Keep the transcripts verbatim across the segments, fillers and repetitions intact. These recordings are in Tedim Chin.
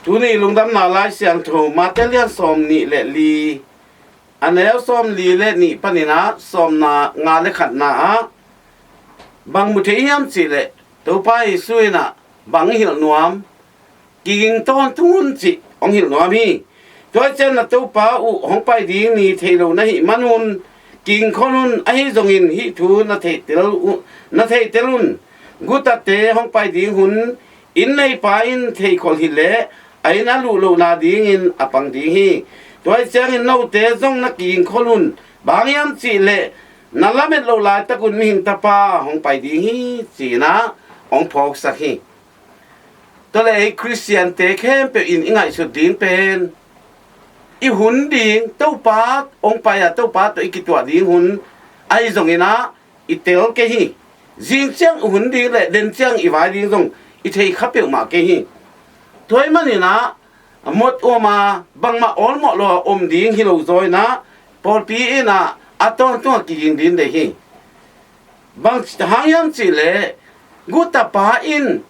Tuni lungdamna Lai Siangtho Mate lian sawm nih le li, a neu sawm li le nih panin ah sawmna nga le khatna ah bang mu thei hiam cih leh Topa Jesu in ah bang hilh nuam, kiging tawntung un cih hong hilh nuam hi. Tua ciangin ah Topa uh hong pai ding ni theih lo na hih manun kiging khol un, ahi zongin hih thu na theihtel uh, na theihtel un. Gutate hong pai ding hun inn neipa in theikhol hi leh a inn a luh lohna dingin a pang ding hi. Tua hi ciangin note zong na kiging khol un. Bang hiam cih leh na lamet loh laitakun mihing tapa hong pai ding hi, ci-in ah hong phawksak hi. Tua leh ei Khristiante khempeuh in i ngaihsut ding pen i hun ding, Topa hong pai a Topa tawh i kituah ding hun ahi zongin ah i tel kei hi. Zing ciang i hun ding le den ciang i vai ding zong i thei kha peuhmah kei hi. Tua ahih manin ah a mot uam a bangmah awlmawh lo a om ding hi lo zaw in ah pawlpi in ah a tawntung a kiging ding deih hi. Bang hang hiam cih leh gutapa in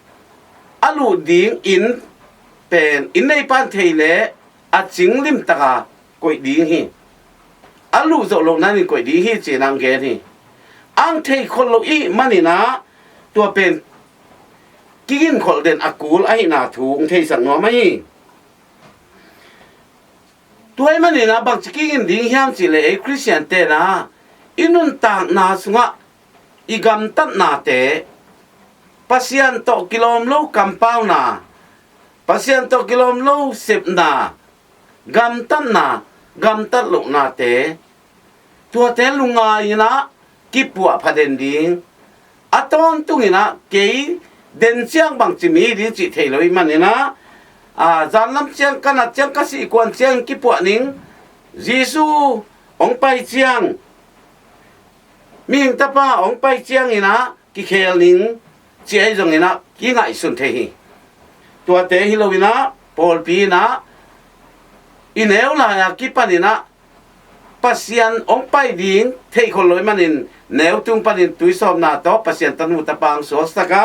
a luh ding inn pen inn neipan thei leh a cing limtaka koih ding hi. A luh zawh loh nanin koih ding hi, ci-in ah hong gen hi. Ang theikhol lo i hih manin ah tua pen kiginkholh den a kul ahihna thu hong theisak nuam ahi. Tua ahih manin ah bangci kigin ding hiam cih leh ei Khristiante in ah i nuntakna sungah i gamtatnate, Pasian tawh kilawm lo kampauna, Pasian tawh kilawm lo sepna, gamtatna, gamtat lohnate, tuate lungngai in ah kipuah pha den ding. A tawntung in ah kei den ciang bangci mi ding cih thei lo i hih manin ah, a, zanlam ciang ka nat ciang ka sih kuan ciangin kipuah ning, Jesu hong pai ciang, mihing tapa hong pai ciangin ah kikhel ning, ci ahi zongin ah kingaihsun thei hi. Tuate hi lo in ah pawlpi in ah i neu lai-a kipan in ah Pasian hong pai ding theihkhol lo i hih manin neu tung panin tuisawpna tawh Pasian tanu tapa hong suaksak a,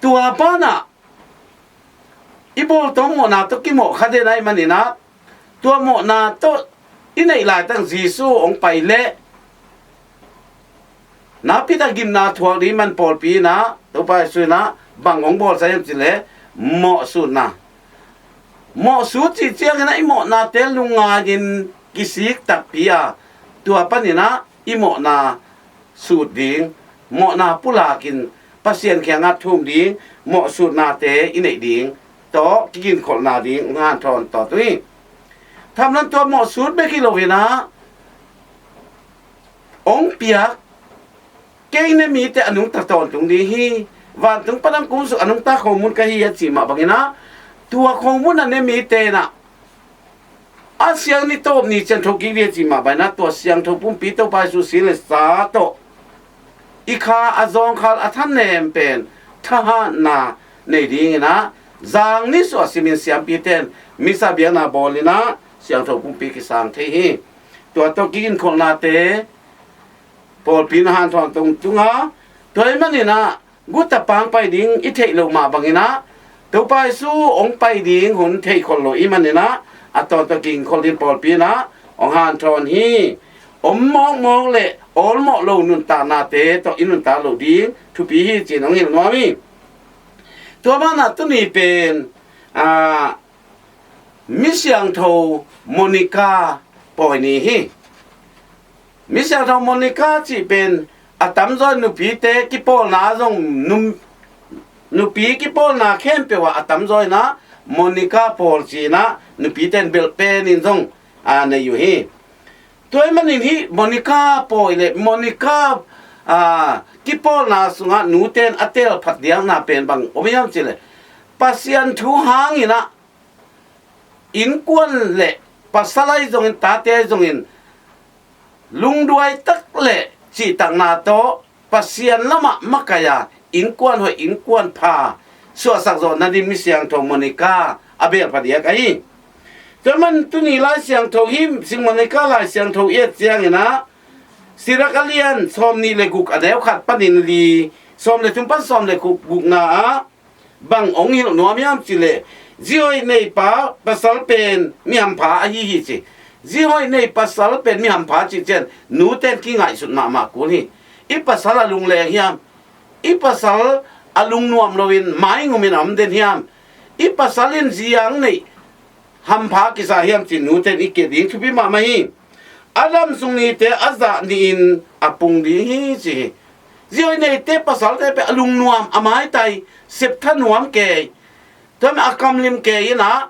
tua banah i bawltawm mawhna tawh kimawh kha den ahih manin ah tua mawhna tawh i neih laitak Jesu hong pai leh nakpi tak gimna thuak ding man pawlpi in ah Topa Jesu in ah bang hong bawlsa hiam cih leh mawhsutna. Mawhsut cih ciangin ah i mawhnate lungngai-in kisik takpi a, tua panin ah i mawhna sut ding, mawhna pulakin Pasian kiangah thum ding, mawhsutnate i neih ding tawh kiginkholhna ding hong hanthawn tawh tu hi. Thamlam tua mawhsut bek hi lo in ah hong piak kei ne mite a nungta tawntung ding hi. Vantung panin kung sung a nungta khomun ka hi a cih mah bangin ah tua khomun a ne mite in ah a siang ni tawp ni ciang tho kik ding a cih mah bangin ah tua siangtho pumpi Topa Jesu si le sa tawh i kha a zawngkhal a thanem pen thahatna nei dingin ah zang ni suah simin siampite in missa biakna bawlin ah siangtho pumpi kisang thei hi. Tua tawh kiginkholhnate pawlpi in ah hanthawn tawntung a, tua ahih manin ah gutapa hong pai ding i theih loh mah bangin ah Topa Jesu hong pai ding hun theihkhol lo i hih manin ah a tawntung a kiginkholh ding pawlpi in ah hong hanthawn hi. Om mawkmawk le awlmawh lo nuntaknate tawh i nuntak loh ding thupi hi, ci-in hong hilh nuam hi. Tua banah tuni pen, a, Misiangtho Monica pawi ni hi. Misiangtho Monica cih pen a tamzaw in nupite kipawlna ah zong num-, nupi kipawlna khempeuh ah a tamzaw in ah Monica pawl ci-in ah nupite in belh penin zong, a, nei uh hi. Tua ahih manin hih Monica pawi le Monica, a, kipawlna sungah nute in a telphat diakna pen bang om hiam cih leh Pasian thu hangin ah innkuan le pasal ahi zongin tate ahi zongin lungduai tak le cihtakna tawh Pasian lamah makaih a innkuan hoih innkuan pha suahsak zawh nading Misiangtho Monica a belh phadiak ahi. Tua ahih manin tuni Lai Siangtho hih Sing Monica Lai Siangtho i et ciangin ah Sirak a lian sawm nih le guk a neu khat panin li, sawm le thum pan sawm le guk, gukna ah bang hong hilh nuam hiam cih leh Zi hoih nei pa pasal pen mi hampha ahi hi ci. Zi hoih nei pasal pen mi hampha cih ciang nute in kingaihsut mahmah kul hi. I pasal a lungleng hiam? I pasal a lungnuam loin maingum in a om den hiam? I pasal in zi a hong neih hampha kisa hiam cih nute in i kiat ding thupi mahmah hi. A dam sung nite a zah nih in a pung ding hi ci hi. Zi hoih neite pasalte pen a lungnuam, a maitai, sep thanuam kei, tua manin a kamlim kei in a,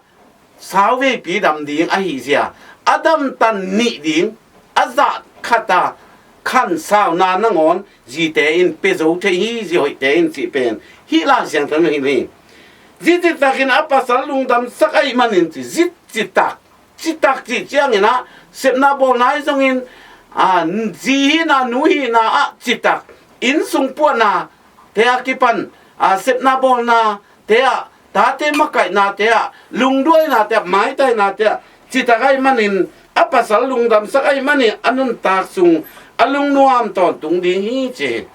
sau veipi dam ding ahi zia, a damtan nih ding, a zah khat a khan sauna nangawn zite in pia zo thei hi, zi hoihte in cih pen hih Lai Siangtho in hi hi. Zi citakin a pasal lungdamsak ahih manin ci, zi citak, citak cih ciangin a, sepna bawlna ahi zongin, a, zi hihna, nu hihna ah citak, inn sung puahnate a kipan, a, sepna bawlnate ah, tate makaihnate ah, lungduainate ah, maitainate ah citak ahih manin, a pasal lungdamsak ahih manin a nuntak sung a lungnuam tawntung ding hi ci hi.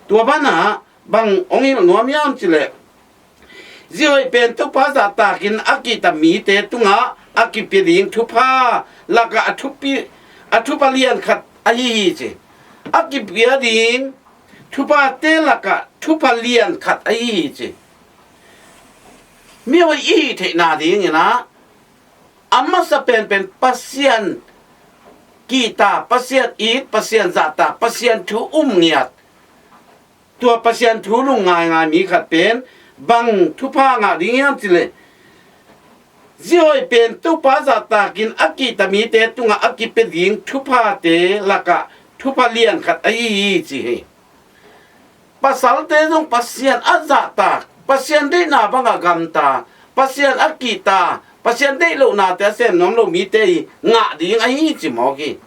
Tua banah bang hong hilh nuam hiam cih leh, zi hoih pen Topa zahtakin a kihta mite tungah a kipia ding thupha lakah a thupi, a thupha lian khat ahi hi ci. A kipia ding thuphate lakah thupha lian khat ahi hi ci. Mi hoih i hih theihna dingin a, a masa penpen Pasian kihta, Pasian it, Pasian zahtak, Pasian thu um ngiat, tua Pasian thu lung ngaingai mi khat pen bang thupha ngah ding hiam cih leh, zi hoih pen Topa zahtakin a kihta mite tungah a kipia ding thuphate lakah thupha lian khat ahi hi ci hi. Pasalte zong Pasian a zahtak, Pasian deihna bangah gamta, Pasian a kihta, Pasian deih lohnate a sem nuam lo mite i ngah ding ahi ci mawk hi.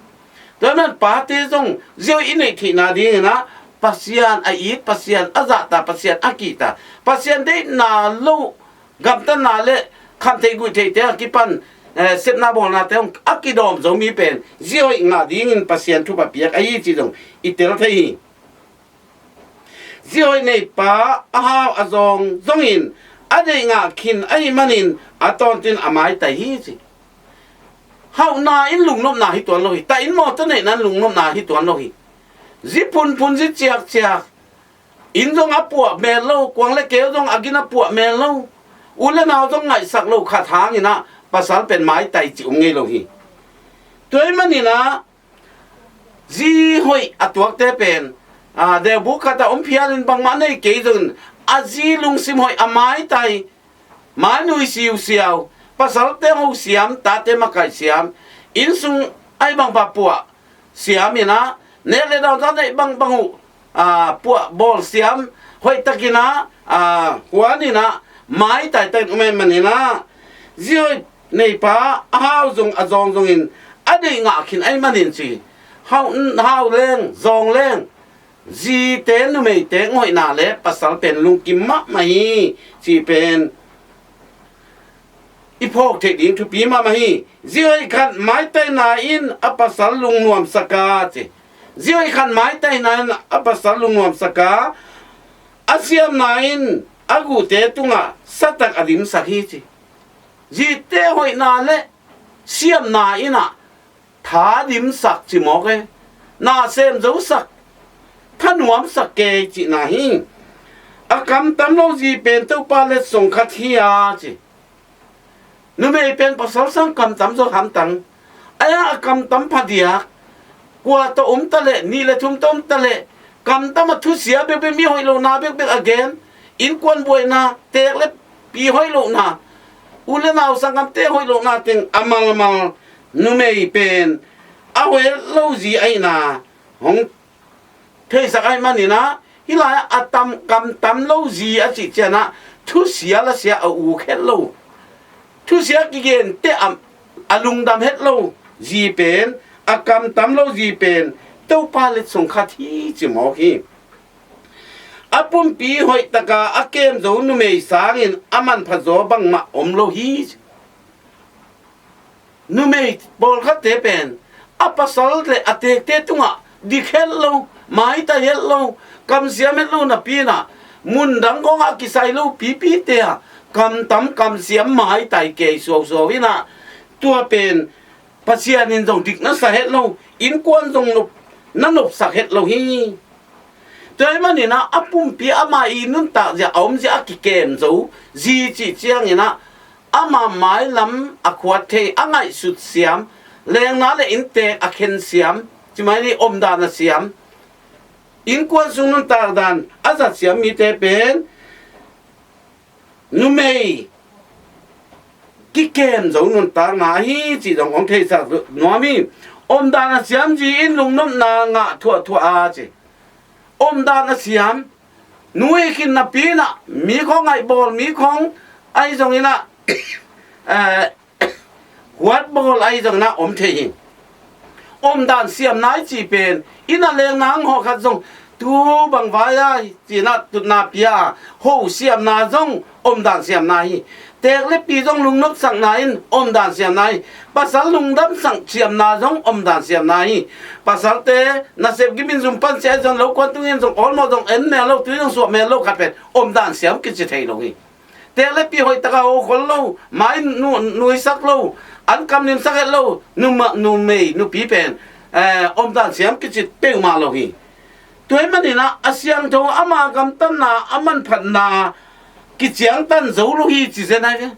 Tua manin pate zong zi hoih i neih theihna dingin a, Pasian a it, Pasian a zahta, Pasian a kihta, Pasian deihna lo gamtatna le khamtheih guihtheihte a kipan, eh, sepna bawlnate hong a kidawm zo mi pen zi hoih ngah dingin Pasian thupha piak ahi ci zong i tel thei hi. Zi hoih neipa a hau a zawng zongin a deih ngah khin ahih manin a tawntung a maitai hi ci. Hauhna in lungnopna hi tuan lo hi. Tah in mawtaw neihna in lungnopna hi tuan lo hi. Zi phunphun, zi ciakciak, inn zong a puah mel lo, kuang le keu zong a gin a puah mel lo, u le nau zong ngaihsak lo khat hangin a pasal pen maitai cih um ngei lo hi. Tua ahih manin a, zi hoih a tuakte pen, a, deubuk khat a om phialin bangmah nei kei zongin, a zi lungsim hoih, a maitai, mainui siusiau, pasalte ho siam, tate makaih siam, inn sung ahi bangmah puah siam in a, nek le dawn zah neih bangbang uh, a, puah bawl siam, hoihtakin a, a, huan in a, maitai takin um ahih manin a, zi hoih neipa a hau zong a zawng zongin a deih ngah khin ahih manin ci. Hau, hau leng, zawng leng, zite numeite hoihna le pasal pen lungkim mahmah hi cih pen i phawk theih ding thupi mahmah hi. Zi hoih khat maitaina in a pasal lungnuamsak a ci. Zi hoih khat maitaina in a pasal lungnuamsak a, a siamna in a guhte tungah satak a dimsak hi ci. Zite hoihna le siamna in a tha dimsak ci mawk e. Na sem zosak, thanuamsak kei cihna hi. A kamtam lo zi pen Topa letsong khat hi a ci. Numei pen pasal sang kamtam zo hamtang. Ahi a kamtam phadiak, kua tawh om ta leh, nih le thum tawh om ta leh, kamtam a thusia bekbek, mi hoih lohna bekbek a gen, innkuan buaina, teek le pi hoih lohna, u le nau sanggamte hoih lohna teng a malmal numei pen a hoih lo zi ahihna hong theisak ahih manin a, hih lai-ah a tam, kamtam lo zi a cih ciangin a, thusia lasia a uk het lo, thusia kigen teh a, a lungdam het lo zi pen, a kamtam lo zi pen Topa letsong khat hi ci mawk hi. A pumpi hoihtaka a kem zo numei sangin a manpha zaw bangmah om lo hi. Numei pawlkhatte pen a pasal le a teekte tungah dik het lo, maitai het lo, kamsiam het lo napi in a, mundang kawngah a kisai lo pipite ah kamtam kamsiam maitai kei suausuau inah, tua pen Pasian in zong dik na sa het lo, innkuan zong nop, na nopsak het lo hi. Tua ahih maninah a pumpi ama i nuntak zia a om zia a kikem zo zi cih cianginah ama mailam a khuat thei a ngaihsut siam, lengna le inntek a khen siam, cimai ni omdan a siam, innkuan sung nuntak dan a zat siam mite pen numei kikem zo nuntakna ahi cih zong hong theisak nuam hi. Omdan a siam zi in lungnopna ngah thuahthuah a ci. Omdan a siam, nu i khin napi inah mi khong ngaihbawl, mi khong ahi zonginah eh, huatbawl ahi zonginah om thei hi. Omdan siamna i cih pen, inn a lengna ang hawh khat zong tu bang vai a cinah tutna pia a, ho siamna zong omdan siamna hi. Teek le pi zong lungnopsakna in omdan siamna hi. Pasal lungdamsak siamna zong omdan siamna hi. Pasalte nasep gimin zum pansia zong lo kuan tungin zong awlmawh zong en mel lo, tui zong suah mel lo khat pen omdan siam kici thei lo hi. Teek le pi hoih taka ho khol lo, mai nu, nuisak lo, an kam nimsak het lo, numa, numei nupi pen eh, omdan siam kici peuhmah lo hi. Tua ahih maninah a siangtho ama gamtatna, a manphatna kiciangtan zo lo hi ci zen ai ve.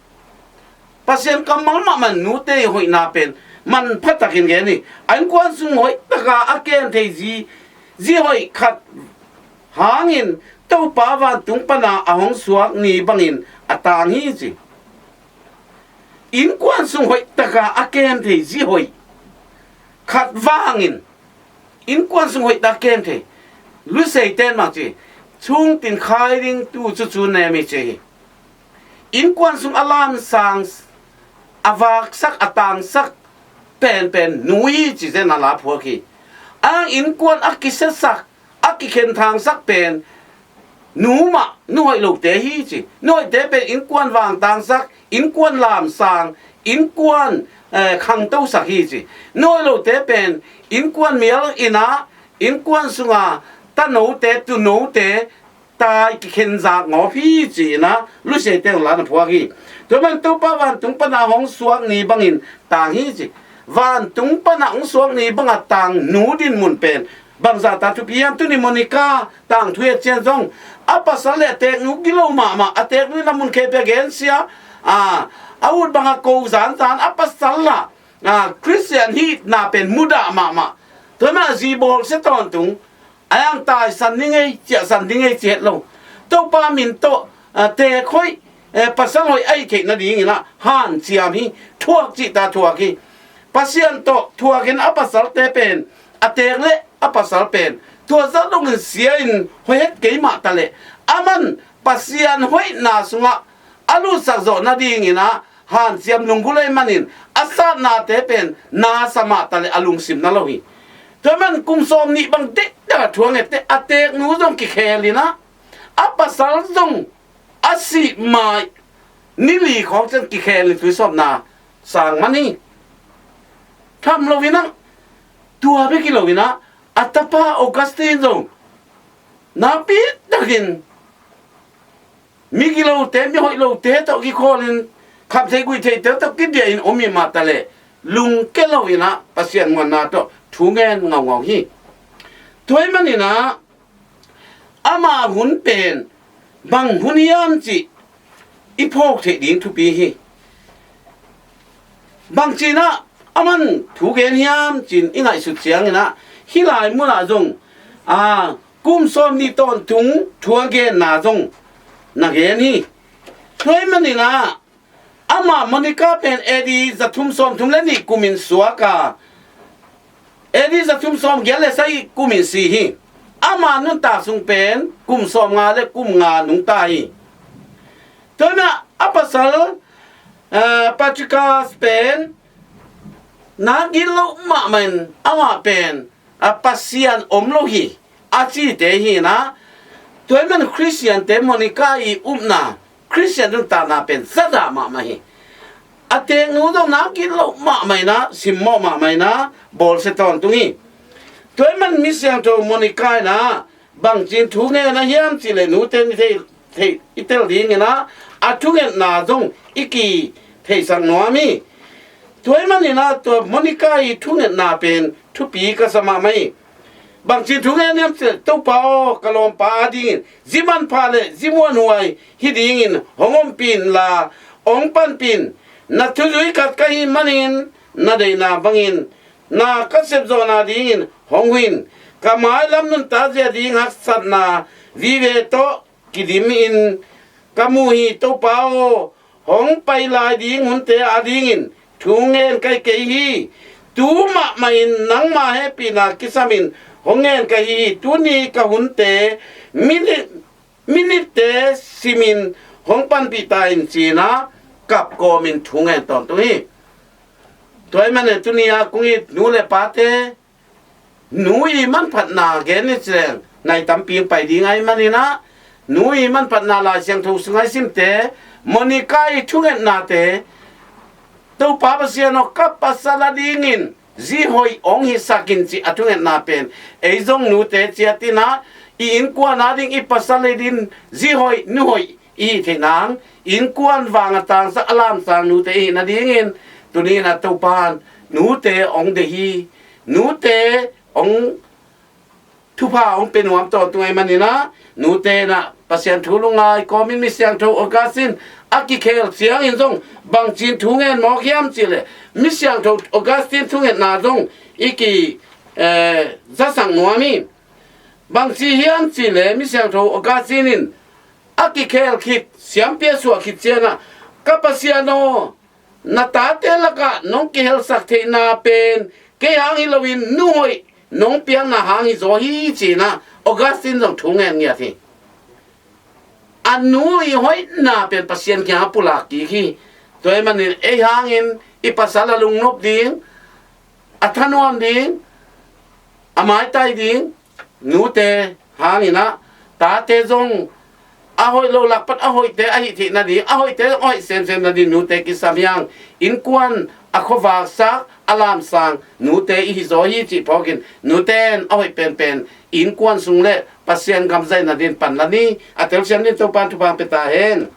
Pasian kammal mahmah nute i hoihna pen manpha takin gen hi. A innkuan sung hoih taka a kem thei zi, zi hoih khat hangin Topa vantung pana a hong suak ni bangin a tang hi ci. Innkuan sung hoih taka a kem thei zi hoih khat vangin innkuan sung hoih taka a kem thei, Lusei ten mang ci, chungtin khai ding tu cucu nem hi ci hi. Innkuan sung a lamsang, a vaksak, a tangsak penpen nu hi ci zen a la phuak hi. A innkuan a kisiasak, a kikhen thangsak pen nu mah, nu hoih lote hi ci. Nu hoihte pen innkuan vangtangsak, innkuan lamsang, innkuan eh, khangtosak hi ci. Nu hoih lote pen innkuan mial inah, innkuan sunga tanote, tunote tai kikhen zak ngawp hi ci-inah Luseite hong la na phuak hi. Tua man Topa vantung pana hong suak ni bangin tang hi ci. Vantung pana hong suak ni banga tang nu dinmun pen bangzah ta thupi hiam? Tuni Monica tangthu et cian zong a pasal le a teknu gilo mahmah, a teknu in a mun khempeuh a gensia a, a ut banga ko zanzan a pasal lah a, Khristian hihna pen mudah mahmah. Tua man a zi bawlsia tawntung a, ang taisan ding ei, ciahsan ding ei ci het lo. Topa min tawh a, teek hoih eh, pasal hoih a hih theih nadinginah hanciam hi. Thuak cihta thuak hi. Pasian tawh thuakin a pasalte pen, a teek le a pasal pen tua zat dongin sia-in hoih het kei mah taleh, a man Pasian hoihna sungah a lutsak zawh nadinginah hanciam lunggulh ahih manin a satnate pen na sa mah taleh a lungsim na lo hi. Tua man kum sawm nih bang deihtak a thuak ngette, a teknu zong kikhel inah, a pasal zong a sih mai ni li khawng ciang kikhelin tuisawpna sang man hi. Tham loinah, tua bek hi loinah a tapa Augustine zong nakpi takin migilote, mihoih lote tawh kikhawlin khamthei guihtheite tawh kidiahin om hi mah taleh lungke loinah Pasian muanna tawh thu ngen ngaungau hi. Tua ahih maninah ama hun pen bang hun hiam cih i phawk theih ding thupi hi. Bangcinah a man thu gen hiam cin i ngaihsut cianginah hih lai munah zong a, kum sawm nih tawntung thu a genna zong na gen hi. Tua ahih maninah ama Monica pen A D zathum sawmthum le nih kumin suak a, A D zathum sawmgiat le sagih kumin si hi. Ama nuntak sung pen kum sawmnga le kum nga nungta hi. Tua ahih a pasal eh, Patrikas pen na gilo mahmah in amah pen a, Pasian om lo hi a cite hi inah, tua ahih man Khristiante Monica i upna, Khristian nuntakna pen zadah mahmah hi. A teknu zong na gilo mahmah inah, simmawh mahmah inah bawlsia tawntung hi. Tua ahih man mi siangtho Monica inah bangcin thu ngen a hiam cihleh nute ni thei, thei i tel dinginah a thungetna zong i kitheihsak nuam hi. Tua ahih manin ah tua Monica i thungetna pen thupi ka sa mahmah hi. Bangci thungen hiam cih leh, Topa aw, ka lawmpa adingin zi manpha le zi muanhuai hi dingin hong ompih inla, hong panpih in. Na thuzui khat ka hih manin na deihna bangin na ka sepzawhna dingin hong huh in. Ka mailam nuntakzia ding haksatna vive tawh kidimin ka mu hi. Topa aw, hong pai lai ding hunte adingin thu ngen ka hi kei hi. Tu mahmah in nangma hehpihna kisamin hong ngen ka hi hi. Tuni ka hunte, minute, minute-te simin hong panpih ta in, ci-in ah kap kawmin thu ngen tawntung hi. Tua ahih manin tuni-a kong it nu le pate, nu i manphatna gen i cih leng nai tampi hong pai ding ahih manin ah, nu i manphatna Lai Siangtho sungah i simte, Monica i thungetnate, Topa Pasian aw, ka pasal adingin zi hoih hong hisak in, cih a thungetna pen ei zong nute ciat in ah, i innkuan ading, i pasal adingin zi hoih nu hoih i hih theih nang, innkuan vang a tangsak, a lamsang nute i hih nadingin, tuni-in ah Topa'n nute hong deih hi. Nute hong thupha hong pia nuam tawntung ahih manin ah, nute in ah Pasian thu lungngai kawmin Misiangtho Augustine a kikhel ciangin zong bangci-in thu ngen mawk hiam cih leh, Misiangtho Augustine thungetna zong i ki, eh, zasak nuam hi. Bangci hiam cih leh Misiangtho Augustine in a kikhel khit, siampi a suah khit ciangah, ka Pasian aw, na tate lakah nong kihelsak theihna pen kei hang hi loin nu hoih nong piakna hang hi zaw hi, ci-in ah Augustine zong thu ngen ngiat hi. A nu i hoihna pen Pasian kiangah pulak kik hi. Tua ahih manin ei hangin i pasal a lungnop ding, a thanuam ding, a maitai ding, nute hangin ah, tate zong a hoih lo lakpan a hoihte a hih theih nading, a hoihte zong a hoih semsem nading nute kisam hi hang. Innkuan a khuavak sak, a lamsang nute i hi zaw hi cih phawkin, nute in a hoih penpen innkuan sung le Pasian gam zaih nading pan la ni. A telsiam dingin Topa'n thupha hong pia ta hen.